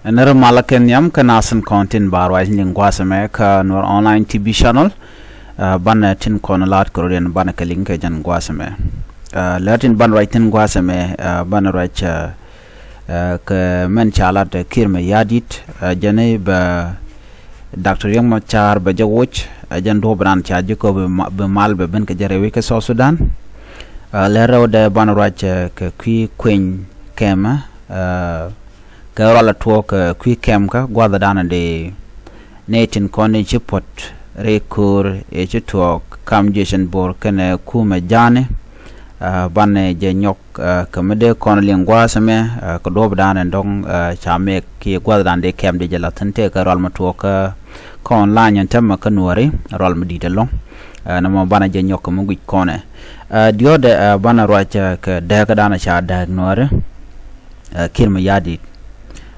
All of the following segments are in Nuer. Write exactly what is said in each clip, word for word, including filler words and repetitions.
Nɛrɛ malä kɛ nhiam kä nasin kɔn tin ba ruac ni gua̱a̱th ɛmɛ kä Nuer Online T V channel. Banɛ tin kɔn la̱t kɛ rɔ̱diɛn banɛ kɛ liŋ kɛ jɛn gua̱a̱th ɛmɛ. Lɛr tin banɛ ruac tin gua̱a̱th ɛmɛ, banɛ ruac kɛ mɛn ca lat Kiir Mayardit, jɛn bɛ Doctor Riek Machar bɛ jɛ woc, jɛn duɔ̱ɔ̱p ran ca ji̱ kɔ bi mal bɛ ben kɛ jɛ rɛy wec kä South Sudan. Lɛr rɛwdɛ banɛ ruac kɛ kui̱ kueny kɛmɛ kɛ rual a tuɔɔk kɛ kui̱ kɛm kä gua̱thdan di nɛy tin kɔn in ci puɔ̱t rɛy ko̱o̱r ëë ci tuɔɔk kam jiecin bo̱r kɛnɛ kumɛ ja̱a̱ni. Banɛ jɛ nyɔk kɛ mi dee kɔn liŋ gua̱a̱th ɛmɛ kɛ duɔ̱ɔ̱pdan in dɔ̱ŋ ca mɛk kiɛ gua̱thdan di kɛm di jɛ la̱th thi̱n tëëkɛ rual mi tuɔɔk kä online in tämɛ kä Nuääri rual mi di̱i̱t ɛlɔ̱ŋ. Nɛmɔ banɛ jɛ nyɔk kɛ mi guic kɔnɛ. Diɔ̱ɔ̱dɛ banɛ ruac kɛ dääkädan ca dääk Nuääri. Kiir Mayardit.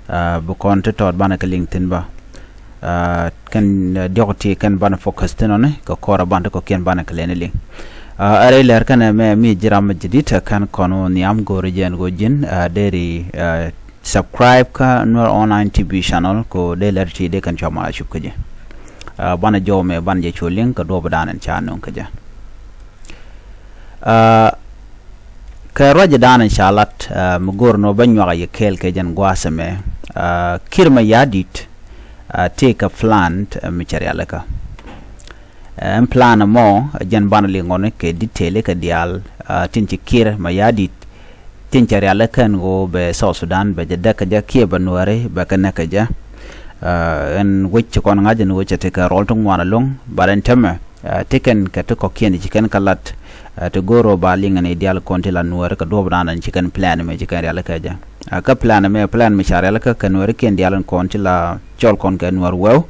Bi kɔn ti tɔɔt banɛ kɛ liŋ thi̱n bä. Kɛn diɔ̱k ti kɛn banɛ focus thi̱n ɔni kɛ kɔrɛ ban ti kɔ̱kiɛn banɛ kɛ lɛni liŋ. Ɛ rɛy lɛr kɛnɛ mɛ mi ji̱ ram mi ji̱di̱t kɛn kɔn wä nhiam go̱o̱ri jɛn go̱o̱ ji̱n deri subscribe kä Nuer Online T V channel ko dee lɛr ti dee kɛn cua mal a cup kä ji̱. Banɛ jɔw mɛ banɛ jɛ cu liŋ kɛ duɔ̱ɔ̱pdan in ca nöŋ kä jɛ. Kɛ ruacdan in ca lat mi go̱o̱r ni wä bä nyuak a yɛ kɛɛl kɛ jɛn gua̱a̱th ɛmɛ. Kiir Mayardit tëëkɛ plan mi cɛ rialikä. Ɛn plan ɛmɔ jɛn banɛ liŋ ɔni kɛ detail kɛ diaal tin ci Kiir Mayardit tin cɛ rialikä ɛn ɣöö bɛ South Sudan bɛ jɛ däk kɛ jɛ kiɛ bɛ Nuääri bɛ kɛ näk kɛ jɛ. Ɛn wec ci kɔn ŋa̱c ɛn ɣöö cɛ tekɛ rɔl ti ŋuan ɛlɔ̱ŋ bat ɛn tämɛ. Ti kɛn kɛ ti kɔ̱kiɛn ci kɛn kä lat ti go̱o̱r ɣöö ba liŋ ɛn i̱ diaal kɔn ti la Nuääri kɛ duɔ̱ɔ̱pdan ɛn ci kɛn plan mɛ ci kɛn rialikä jɛ. Kä plan mɛ plan mi ca rialikä kɛ Nuäärikiɛn diaal ɛn kɔn ti la cɔl kɔn kɛ Nuäär wɛw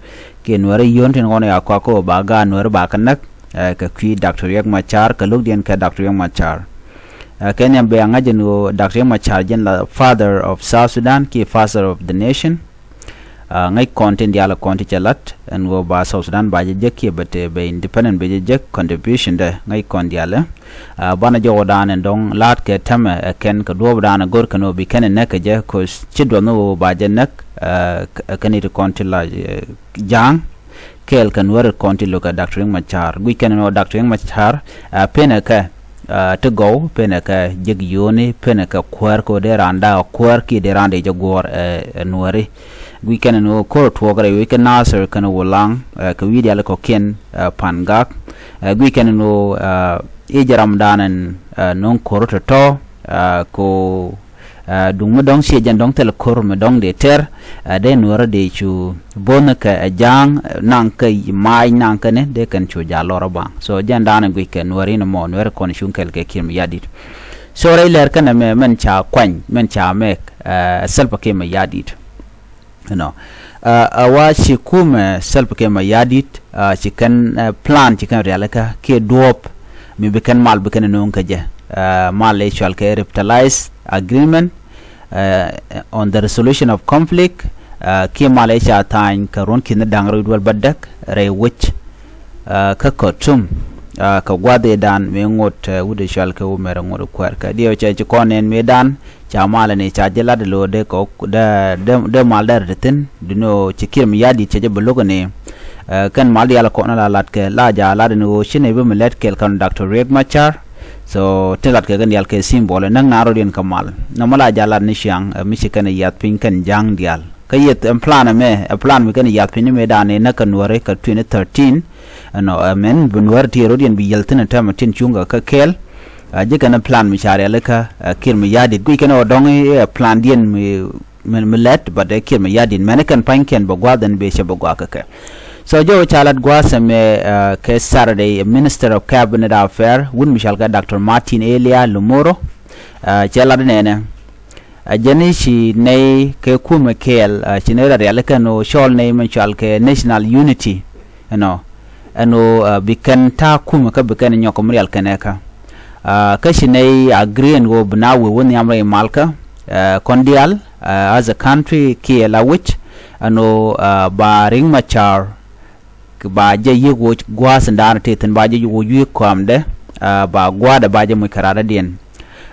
kiɛ Nuääri yio̱o̱n tin kɔn ya kɔak kä ɣöö ba gaat Nuääri ba kɛ näk kɛ kui̱ Doctor Riek Machar kɛ lo̱kdiɛn kɛ Doctor Riek Machar. Kɛ nhiam bɛ a ŋa̱c ɛn ɣöö Doctor Riek Machar jɛn la father of South Sudan kiɛ father of the nation. Ŋäc kɔn tin diaal kɔn ti cɛ lat ɛn ɣöö ba South Sudan ba jɛ jek kiɛ bɛ te bɛ independent bɛ jɛ jek contribution dɛ ŋäc kɔn diaal. Banɛ jɔwdan ɛn dɔ̱ŋ la̱a̱t kɛ tämɛ ɛ kɛn kɛ duɔ̱ɔ̱pdan ɛ go̱r kɛn ɣöö bi kɛn ɛ näk kɛ jɛ ko̱ ci duɔth ni ɣöö ba jɛ näk. Ɛ kɛn it kɔn ti la ja̱a̱ŋ kɛɛl kɛ Nuääri kɔn ti lo̱kɛ Doctor Riek Machar guic kɛn ɛn ɣöö Doctor Riek Machar ɛ penɛ kɛ ti gɔw penɛ kɛ jek yio̱o̱ni penɛ kɛ kuäär kɛ ɣöö dee raan da̱a̱k kuäär kiɛ dee raan dee jɛ guɔ̱ɔ̱r ɛ Nuääri. Guic kɛn ɛn ɣöö ko̱r tuɔɔk rɛy wec kɛ Nasir kɛn ɣöö laŋ kɛ wi̱i̱ diaal kɔ̱kiɛn pan gak. Guic kɛn ɛn ɣöö i̱ jɛ ramdan ɛn no̱ŋ ko̱r tɔ̱tɔ̱ kɛ ɣöö duŋ mi dɔ̱ŋ ciɛ jɛn dɔ̱ŋ thil ko̱r mi dɔ̱ŋ dee tɛr. Dee Nuäärä dee cu bo̱n kɛ ɛ ja̱a̱ŋ naŋ kä mac naŋ kä ni dee kɛn cu ja̱a̱ lɔr ɛ baŋ so jɛn da̱a̱n ɛ guic kɛ Nuääri ni mɔ Nuääri kɔn cuŋ kɛl kɛ Kiir Mayardit. So rɛy lɛr kɛn ɛmɛ mɛn ca kuany mɛn ca mɛk ɛ Salva Kiir Mayardit. Ɛnɔ ɛ wa ci kumɛ Salva Kiir Mayardit ci kɛn plan ci kɛn rialikä kiɛ duɔ̱ɔ̱p mi bi kɛn mal bi kɛn no̱o̱ŋ kä jɛ. Mal i̱ cual kɛ revitalize agreement on the resolution of conflict. Kiɛ mal i̱ ca tha̱a̱ny kɛ ruɔ̱n ki̱n da̱ŋ rɛw duel bädäk rɛy wec kä Khartoum kɛ gua̱dhidan mi ŋot wut i̱ cual kɛ wumɛr ŋot kuäär kɛ diɛw cɛ ci kɔn nɛn mi dan. Ca mal ni ca ji̱ lat lo̱o̱ dee kɔk dee mal dee ri ti thi̱n duni ɣöö ci Kiir Mayardit cɛ jɛ bi lo̱k ni. Kɛn mal diaal kɔn la lat kɛ la ja lat ni ɣöö ci ni bi mi lɛt kɛl kɛn Doctor Riek Machar. So ti lat kɛ kɛn diaal kɛ symbol näk na rɔ̱diɛn kɛ mal nɔmɔ la ja lat ni ciaŋ mi ci kɛn yiath piny kɛn ja̱a̱ŋ diaal kä yieth ɛn plan ɛmɛ ɛ plan mi kɛn yiath piny ni mëë dan ni näk kɛ Nuääri kɛ twenty thirteen. Ɛnɔ ɛmɛn bi Nuääri ti rɔ̱diɛn bi yiɛl thi̱n ɛ tɛmɛ tin cuŋ kɛ kɛ kɛɛl. Ji̱ kɛn plan mi ca rialikä Kiir Mayardit guic kɛn ɔ dɔ̱ŋ i̱ ɛ plan diɛn mi mi lɛt but ɛ Kiir Mayardit mɛn kɛn pa̱nykiɛn bɛ gua̱a̱th ɛn bɛ cɛ bɛ gua̱a̱k kɛ kɛ. So jɔw ca lat gua̱a̱th ɛmɛ kɛ Saturday Minister of Cabinet Affair wut mi cɔal kɛ Doctor Martin Elia Lamoro. Cɛ lat nɛnɛ a jɛn i̱ ci nɛy kɛ kumɛ kɛɛl ci nɛy rɔ rialikä ɛn ɣöö cɔl nɛy mi cɔal kɛ national unity. Ɛnɔ ɛn ɣöö bi kɛn ta̱a̱ kumɛ kä bi kɛn nyɔk mi rial kɛnɛ kä kä ci nɛy agree ɛn ɣöö bi na wee wä nhiam rɛy malkä kɔn diaal as a country kiɛ la wec. Ɛn ɣöö ba Riek Machar ba jɛ yiëk woc gua̱a̱th in da̱a̱n ti thi̱n ba jɛ woc wi̱i̱ kɔamdɛ ba gua̱a̱dɛ ba jɛ muc kɛ radädiɛn.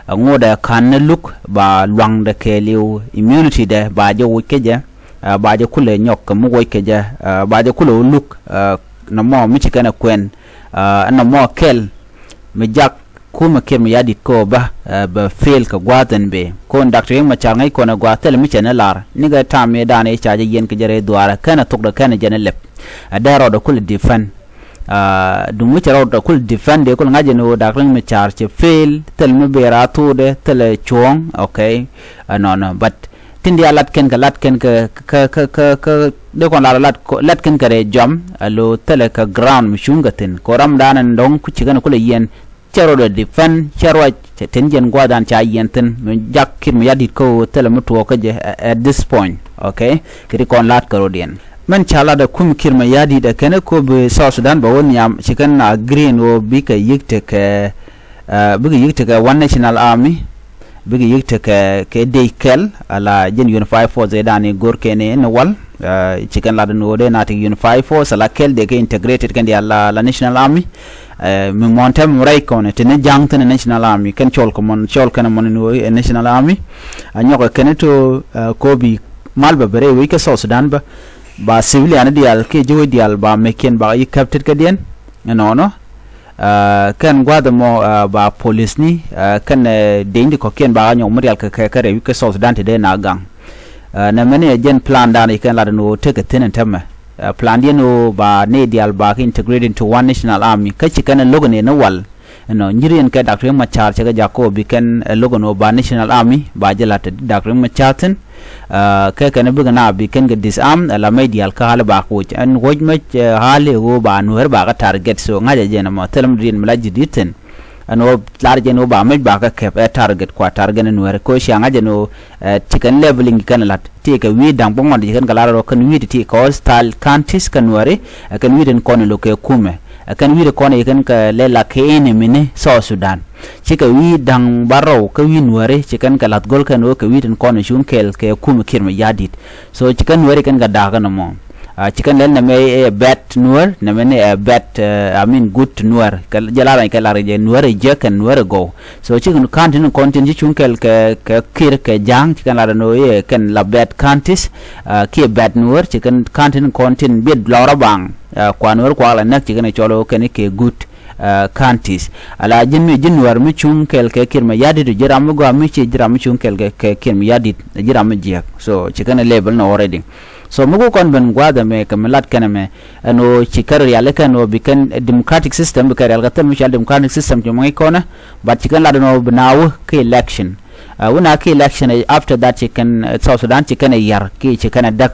Ŋotdɛ ka̱n ni luk ba lua̱ŋdɛ kɛɛliw immunity dɛ ba jɛ woc kä jɛ. Ɛ, ba jɛ kulɛ nyɔk kɛ mi woc kɛ jɛ, ɛ, ba jɛ kulɛ wä luk, ɛ, nɔmɔ mi ci kɛn ɛ kuɛn, ɛ, nɔmɔ kɛl mi jak kumɛ Kiir Mayardit kɛ ɣöö bä, ɛ, bɛ fail kɛ gua̱a̱th ɛn bëë. Kɔn Doctor Riek Machar ŋäc kɔn ɛ gua̱a̱th thilɛ mi cɛ ni lar. Nikɛ tam mi dan i̱ ca jɛ yiɛn kɛ jɛ rɛy dhuaarä kɛn ɛ thokdɛ kɛn ɛ jɛn ɛ lɛp. Ɛ, dee rɔɔdɛ kulɛ defend. Ɛ, duŋ mi cɛ rɔɔdɛ kulɛ defend dee kulɛ ŋa̱c ɛn ɣöö Doctor Riek Machar cɛ fail, thilɛ mi bëë raa thokdɛ, thilɛ cuɔ̱ɔ̱ŋ, okay. Ɛ, nɔnɔ, but tin diaal lat kɛn kɛ, lat kɛn kɛ, kɛ, kɛ, kɛ, kɛ, dee kɔn lar lat kɔ-, lat kɛn kɛ rɛy jɔam, alo thilɛ kɛ ground mi cuŋ kɛ thi̱n. Kɛ ram dan ɛn dɔ̱ŋ ku ci kɛn kulɛ yiɛn, cɛ rɔɔdɛ defend, cɛ ruac, cɛ tin jɛn gua̱a̱th dan ca yiɛn thi̱n, mi jak Kiir Mayardit kä ɣöö thilɛ mi tuɔɔk kä jɛ, ɛ, at this point, okay? Kɛ ti kɔn lat kɛ rɔɔdiɛn. Mɛn ca lat ɛ kum Kiir Mayardit ɛ kɛn ɛ kop bi South Sudan bɛ wä nhiam, ci kɛn agree ɛn ɣöö bikɛ yi̱k tekɛ, ɛ, bikɛ yi̱k tekɛ One National Army, bikɛ yi̱k tekɛ kɛ dec kɛl, ala jɛn unified force ëë dan i̱ go̱r kɛn i̱ ni wal, ɛ, ci kɛn lat ni ɣöö dee na tekɛ unified force, ala kɛl dee kɛ integrated kɛn diaal la, la National Army, ɛ, mi muɔ̱ɔ̱n tɛm mi rɛy kɔn, ti ni ja̱ŋ thi̱n National Army, kɛn cɔl kɛ mɔn, cɔl kɛn mɔn ni ɣöö ɛ National Army, a nyɔk ɛ kɛn to, ɛ, kobi mal bɛ bɛ rɛy wec kä South Sudan bä, ba civilian diaal kiɛ ji̱ wec diaal ba mɛkiɛn ba yi captured kädiɛn, ɛnɔnɔ, Ɛ, kɛn gua̱a̱th ɛmɔ, ɛ, ba polisni, ɛ, kɛn, ɛ, deny ti kɔ̱kiɛn ba ɣä nyɔk mi rial kɛ kɛ kɛ rɛy wi̱c kä South Sudan ti dee na gaŋ. Ɛ, nɛ mɛni ɛ jɛn plan dan i̱ kɛn lat ɛn ɣöö tekɛ thi̱n ɛn täämɛ. Ɛ, plan diɛn ɣöö ba nɛy diaal ba kɛ integrate into one national army. Kä ci kɛn ɛ lo̱k ɛn ɛ ni wal. Ɛnɔ, nyiri ɛn kɛ Doctor Riek Machar cɛ kɛ jak kɔ bi kɛn ɛ lo̱k ɛn ɣöö ba national army ba jɛ la̱t ɛ Doctor Riek Machar thi̱n. Ɛ, kɛ kɛn bikɛ na bi kɛn kɛ disarm, ɛ, la mec diaal kä ɣali ba kɛ woc. Ɛn woc mec, ɛ, ɣali ɣöö ba Nuɛr ba kɛ target, so ŋa̱cä jɛn ɛmɔ thilɛ mi diɛn mi la ji̱ di̱t thi̱n. Ɛn ɣöö lar jɛn ɣöö ba mec ba kɛ kɛp ɛ target kua target ni Nuɛr. Kɛ ɣöö cia ŋa̱cä ni ɣöö, ɛ, ti kɛn leveling kɛn lat. Ti kɛ wi̱i̱ da̱ŋ bä ŋuan ti kɛn kɛ lar rɔ kɛn wi̱i̱ ti ti kɛ hostile counties kɛ Nuɛri, ɛ, kɛn wi̱i̱ tin kɔn ilok kɛ kumɛ. Ɛ, kɛn wi̱i̱ tin kɔn ikɛn kɛ lɛ la kɛ enemy ni South Sudan. Cikɛ wi̱i̱ da̱ŋ bärɔw kä wi̱i̱ Nuääri ci kɛn kɛ la̱th go̱l kɛn ɣöö kɛ wi̱i̱ tin kɔn cuŋ kɛɛl kɛ kumɛ Kiir Mayardit. So ci kɛn Nuääri kɛn kɛ da̱a̱k kɛn ɛmɔ. Ɛ, ci kɛn lɛl nɛmɛ ɛ bɛt Nuäär, nɛmɛ ni ɛ bɛt, ɛ, I mean good Nuäär. Kɛ jɛ lar kɛ lar jɛ Nuäär ɛ jek kɛn Nuäär ɛ gɔw. So ci kɛn county ni kɔn tin ci cuŋ kɛɛl kɛ, kɛ Kiir kɛ Ja̱a̱ŋ ci kɛn lar ɛn ɣöö i̱ kɛn la bad counties, ɛ, kiɛ bad Nuäär ci kɛn county ni kɔn tin biɛt lɔrä baŋ, ɛ, kua Nuäär kuak la näk ci kɛn ɛ cɔl ɣöö kɛn i̱ kɛ good ɛ, counties. Ala ji̱n mi ji̱ Nuäär mi cuŋ kɛɛl kɛ Kiir Mayardit, ji̱ ram mi gɔaa mi ci ji̱ ram mi cuŋ kɛɛl kɛ, kɛ Kiir Mayardit, ji̱ ram mi jiääk. So ci kɛn ɛ level ni already. So mi ku kɔn ben gua̱a̱th ɛmɛ kɛ mi lat kɛn ɛmɛ, ɛn ɣöö ci kɛn riali kɛn ɣöö bi kɛn democratic system bi kɛn rial kɛ thil mi cɔal democratic system ci mɔ ŋi̱c kɔnɛ, but ci kɛn lat ɛn ɣöö bi na wä kɛ election. Ɛ, wä na kɛ election, ɛ, after that ci kɛn, ɛ, South Sudan ci kɛn ɛ yar, ki ci kɛn ɛ däk.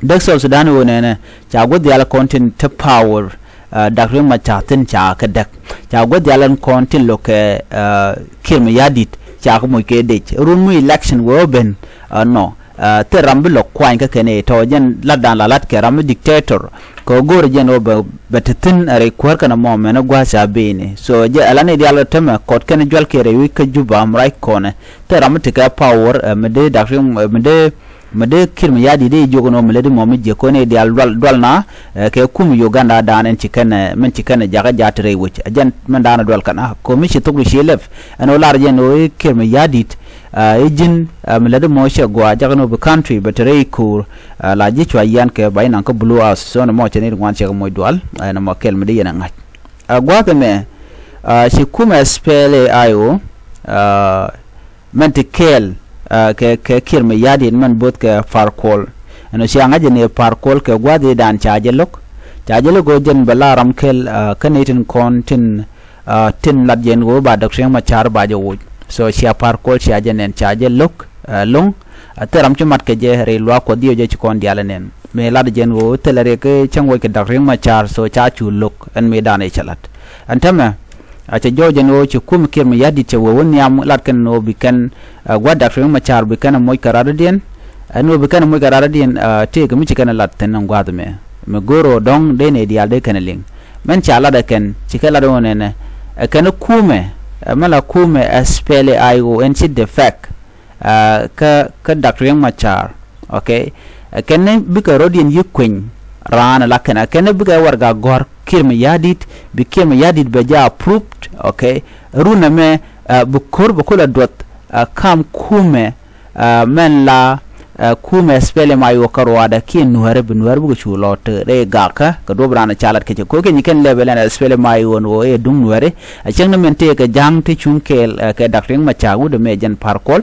Däk South Sudan ɣöö nɛnɛ ca gua̱th diaal kɔn tin te power, ɛ, Doctor Riek Machar thi̱n ca kɛ däk. Ca gua̱th diaal ɛn kɔn tin lo̱kɛ, ɛ, Kiir Mayardit ca kɛ moc kɛ dec. Run mi election wee ben, ɛ, nɔ, ɛ, thil ram bi lɔ kuany kä kɛn i̱ tɔ jɛn latdan la lat kɛ ram mi dictator. Kɛ go̱o̱r jɛn ɣöö bɛ, bɛ te thi̱n rɛy kuäär kɛn ɛmɔ mɛn ɛ gua̱a̱th ca beni. So jɛ ɛ la ni diaal tämɛ kɔt kɛn jual kɛ rɛy wi̱c kä Juba mɛ ruac kɔnɛ. Thil ram mi tekɛ power, ɛ, mi dee Doctor Riek, ɛ, mi dee Mi dee Kiir Mayardit dee jiök ɛn ɣöö mi lät mɔ mi jiäk kɔn i̱ diaal dual, dual na, ɛ, kɛ kum Uganda dan ɛn ci kɛn, ɛ, mɛn ci kɛn ɛ jakä jaa te rɛy wec. Ɛ jɛn mɛn dan ɛ dual kɛn a kɔ mi ci thok du ci lɛp. Ɛn ɣöö lar jɛn ɣöö i̱ Kiir Mayardit, ɛ, i̱ ji̱n, ɛ, mi lät mɔ cɛ gɔaa jakä ni ɣöö bi country bɛ te rɛy ko̱o̱r, ɛ, la ji̱ cua yian kɛ ba inaŋ kä Blue House. So ni mɔ cɛ ni ri ŋuan cɛ kɛ moc dual, ɛ, ni mɔ kɛl mi dee yɛn ɛ ŋa̱c. Ɛ, gua̱a̱th ɛmɛ, ɛ, ci kum ɛ S P L A I O, ɛ, mɛn ti kɛɛl, ɛ, kɛ, kɛ Kiir Mayardit mɛn bo̱th kɛ Par Kuol. Ɛn ɣöö cia ŋa̱c jɛ ni Par Kuol kɛ gua̱a̱th i̱ dan ca jɛ lo̱k. Ca jɛ lo̱k ɣöö jɛn bɛ la ram kɛl, ɛ, kä nɛy tin kɔn tin, ɛ, tin lat jɛn ɣöö ba Doctor Riek Machar ba jɛ woc. So cia Par Kuol cia jɛ nɛn ca jɛ lo̱k, ɛ, lo̱ŋ. Ɛ, thil ram ci mat kɛ jɛ rɛy luaak Kuɔth Yiëë jɛ ci kɔn diaal ɛ nɛn. Mëë lat jɛn ɣöö thilɛ riɛk cäŋ woc kɛ Doctor Riek Machar, so ca cu lo̱k ɛn mëë dan ɛ cɛ lat. Ɛn täämɛ, a cɛ jɔɔc ɛn ɣöö ci kum Kiir Mayardit cɛ wee wä nhiam lat kɛn ɛn ɣöö bi kɛn, ɛ, gua̱th Doctor Riek Machar bi kɛn ɛ moc kɛ radɔ̱diɛn. Ɛn ɣöö bi kɛn ɛ moc kɛ radɔ̱diɛn, ɛ, tëëkɛ mi ci kɛn ɛ lat thi̱n ɛn gua̱a̱th ɛmɛ. Mi go̱o̱r ɣöö dɔ̱ŋ dee nɛy diaal dee kɛn ɛ liŋ. Mɛn ca lat ɛ kɛn, ci kɛ lat ɣöö nɛnɛ. Ɛ kɛn ɛ kumɛ, ɛ, mɛ la kumɛ S P L A I O ɛn ci defect. Ɛ, kä, kä Doctor Riek Machar, okay? Ɛ, kɛn ni bikɛ rɔ̱diɛn yi kueny raan ala kɛn, ɛ, kɛn ni bikɛ warɛga gɔ̱r Kiir Mayardit, bi Kiir Mayardit bɛ jɛ approved, okay? Run ɛmɛ, ɛ, bi ko̱r bɛ kulɛ duɔth, ɛ, kam kumɛ, ɛ, mɛn la, ɛ kumɛ SPLM-IO kä ruaadɛ kiɛ nuäärä bi nuäärä bikɛ cu lɔ te rɛy gakä kɛ duɔ̱p raan ca lat kɛ cɛ ko̱ kɛ nyi kɛn lɛbɛl ɛn SPLM-IO ɛn ɣöö ɛ duŋ nuäärä. Ɛ cäŋ ni min tëëkɛ ja̱a̱ŋ ti cuŋ kɛɛl ɛ kɛ Dak Riek Machar wut ɛmɛ jɛn Par Kuol.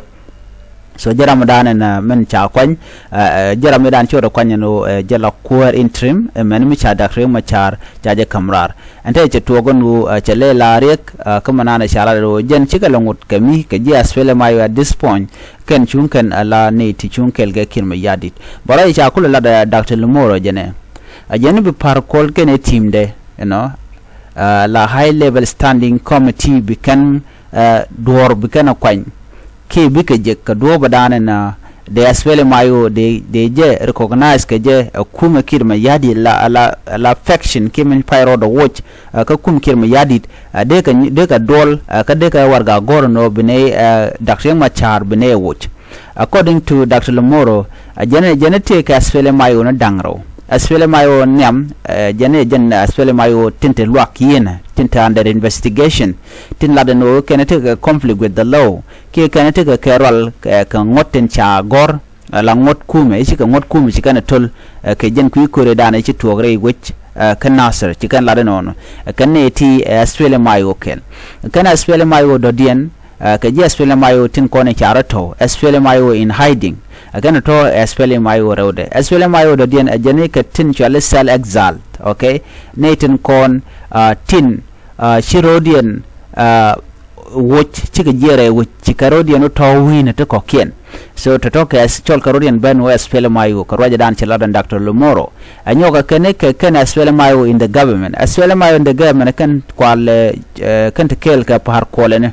So jɛ ram dan ɛn min ca kuany, jɛ ram dan ci wä kuany ɛn ɣöö jɛ la kuäär interim ɛ mɛn mi ca Dak Riek Machar ca jɛ käm raar. Ɛn te cɛ tuɔɔk ɛn ɣöö cɛ lɛ la Riek kä mɛ nan ɛ ca la rɛw jɛn cikɛ lɛ ŋot kɛ mi kɛ ji̱ SPLM-IO at this point. Kɛn cuŋ kɛn ala ni ti cuŋ kɛl kɛ Kiir Mayardit. Bä rɔ ca kulɛ la Doctor Lamoro jɛnɛ. A jɛn bi Par Kuol kɛn ɛ team dɛ, you know, la high level standing committee bi kɛn duɔr bi kɛn ɛ kuany. Kiɛ bikɛ jek kɛ duɔ̱ɔ̱p ɛ da̱a̱n ɛn dee SPLM-IO dee jɛ recognize kɛ jɛ ɛ kumɛ Kiir Mayardit la, la, la faction kiɛ min pay rɔɔdɛ woc kä kum Kiir Mayardit. Dee kɛ, dee kɛ duɔl kä dee kɛ warɛga gɔ̱r ɛn ɣöö bi nɛy Dak Riek Machar bi nɛy woc. According to Doctor Lamoro, jɛn, jɛn tëëkɛ SPLM-IO ni da̱ŋ rɛw. SPLM-IO nhiam, jɛn, jɛn SPLM-IO tin te luak yieenä, tin te under investigation, tin lat ɛn ɣöö kɛn tekɛ conflict with the law kiɛ kɛn tekɛ kɛ rual kɛ ŋuɔ̱t tin ca gɔ̱r, la ŋuɔ̱t kumɛ, i̱ cikɛ ŋuɔ̱t kumɛ ci kɛn ɛ to̱l kɛ jɛn kui̱ ko̱rɛ dan i̱ ci tuɔɔk rɛy wec kä Nasir ci kɛn lat ɛnɔnɔ. Kɛn ni ti SPLM-IO kɛl. Kɛn SPLM-IO dɔ̱diɛn kɛ ji̱ SPLM-IO tin kɔn i̱ ca rɔ tɔ̱, SPLM-IO in hiding. Kɛn tɔ̱ SPLM-IO rɛwdɛ. SPLM-IO dɔ̱diɛn ɛ jɛn i̱ kɛ tin cuali self exiled, okay? Ni tin kɔn tin ci rɔ̱diɛn woc cikɛ jiɛrɛ woc cikɛ rɔ̱diɛn wä tɔ̱ wi̱i̱nɛ ti kɔ̱kiɛn. So tɔ̱tɔ̱ kɛ cɔl kɛ rɔ̱diɛn ben wä SPLM-IO kɛ ruacɛ dan ci lat ɛn Doctor Lamoro. Ɛ nyɔk kɛ kɛn kɛ kɛn SPLM-IO in the government. SPLM-IO in the government kɛn kual kɛn ti kɛɛl kɛ Par Kuol ɛnɛ.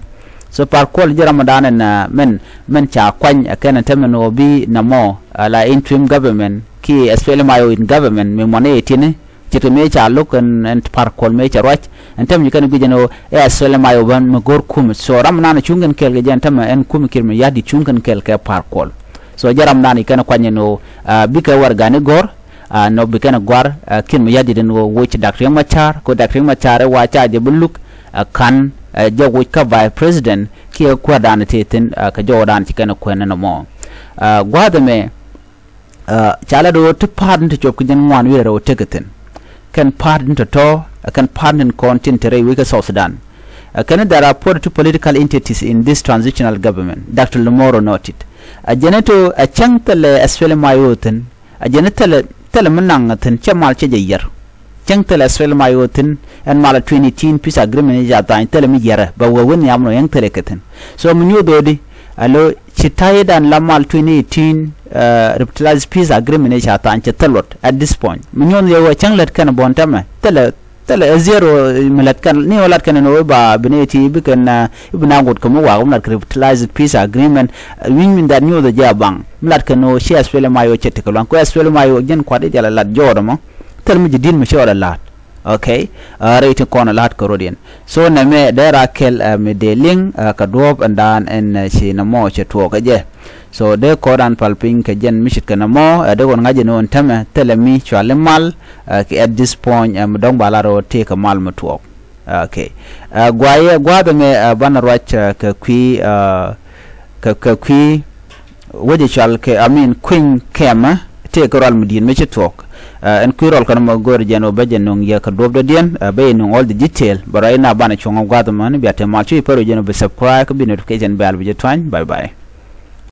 So Par Kuol ji̱ ram dan ɛn mɛn, mɛn ca kuany ɛ kɛn ɛ tämɛ ni wä bi namɔ ala interim government ki SPLM-IO in government mi mɔnɛ yɛ ti̱ni. Ce̱tkɛ mëë ca lo̱k ɛn, ɛn Par Kuol mëë cɛ ruac ɛn tɛm ji̱ kɛn guic ɛn ɣöö ɛ SPLM-IO bän mi go̱r kumɛ. So ram nan cuŋ kɛn kɛɛl kɛ jɛ ɛn tɛmɛ ɛn kumɛ Kiir Mayardit cuŋ kɛn kɛɛl kɛ Par Kuol. So jɛ ram nan i̱ kɛn kuany ɛn ɣöö bikɛ warɛgani go̱r, nɔ bi kɛn gua̱r Kiir Mayardit ɛn ɣöö woc Dak Riek Machar kɛ ɣöö Dak Riek Machar ɛ wa ca jɛ bi luk ka̱n jɛ woc kä vice president kiɛ kuäär dan tëë thi̱n kɛ jɔwä dan ci kɛn kuɛn ɛn ɛmɔ. Gua̱a̱th ɛmɛ Ca lɛ do̱r ti pa̱a̱t ni ti cop ki ji̱n ŋuan wi̱i̱ rɛw tekɛ thi̱n. Kɛn pa̱a̱t ni tɔ̱tɔ̱ ɛ kɛn pa̱a̱t ni kɔn tin te rɛy wec kä South Sudan. Ɛ kɛn there are forty two political entities in this transitional government, Doctor Lamoro noted. Ɛ jɛn ito ɛ cäŋ thilɛ SPLM-IO thi̱n. Ɛ jɛn thilɛ, thilɛ mi naŋ thi̱n cɛ mal cɛ jɛ yɛr. Cäŋ thilɛ SPLM-IO thi̱n ɛn mal twenty eighteen peace agreement i̱ ca tha̱a̱ny thilɛ mi yɛrɛ bɛ wee wen nhiam nɔ yäŋ thilɛ kɛ thi̱n. So mi nyuuth ɣöödi alo ci ta̱ydan la mal twenty eighteen revitalized peace agreement i̱ ca tha̱a̱ny cɛ thil luɔt at this point. Mi nyuuth yɛ wee cäŋ lät kɛn bɔn tɛmɛ thilɛ, thilɛ ɛ zero mi lät kɛn ni wä lat kɛn ni wä ba bi ni ti bi kɛn i̱ bi na ŋot kɛ mi waak mi lat kɛ revitalized peace agreement. Wi̱ny min that nyuuth ɛ jɛ a baŋ mi lat kɛn ni wä ci SPLM-IO cɛ tekɛ luaŋ kɛ SPLM-IO jɛn kuat i̱ jɛ la lat jɔɔt ɛmɔ. Thil mi ji̱ di̱t mi cɛ ɣɔt ɛ la̱a̱t. Okay. Rɛy ti kɔn ɛ la̱a̱t kɛ rɔ̱diɛn. So nɛmɛ dee ra kɛl mi dee liŋ kɛ duɔ̱ɔ̱p ɛn daan ɛn ci nɛmɔ cɛ tuɔɔk ɛ jɛ. So dee kɔn ran pal piny kɛ jɛn mi ce̱tkɛ nɛmɔ ɛ dee kɔn ŋa̱c ɛn ɣöö ɛn tämɛ thilɛ mi cuali mal. Kɛ at this point mi dɔ̱ŋ ba lar ɣöö tëëkɛ mal mi tuɔɔk. Okay. Guayɛ gua̱a̱th ɛmɛ banɛ ruac kɛ kui̱ kɛ, kɛ kui̱ wecɛ cual kɛ, I mean, kui̱ny kɛmɛ tëë kɛ rual mi di̱i̱t mi ci tuɔɔk. Ɛn kui̱ rual kɛn mɔ go̱o̱r jɛn ɔ bä jɛ nuŋ yɛ kɛ duɔ̱p dɔ̱diɛn bä yɛ nuŋ all the detail. Bä ruac na banɛ cuɔ̱ŋ ɔ gua̱th mɔ ni bia te mal cuc pär ɔ jɛn ɔ bi subscribe kä bi notification bell bi jɛ tuany. Bye bye.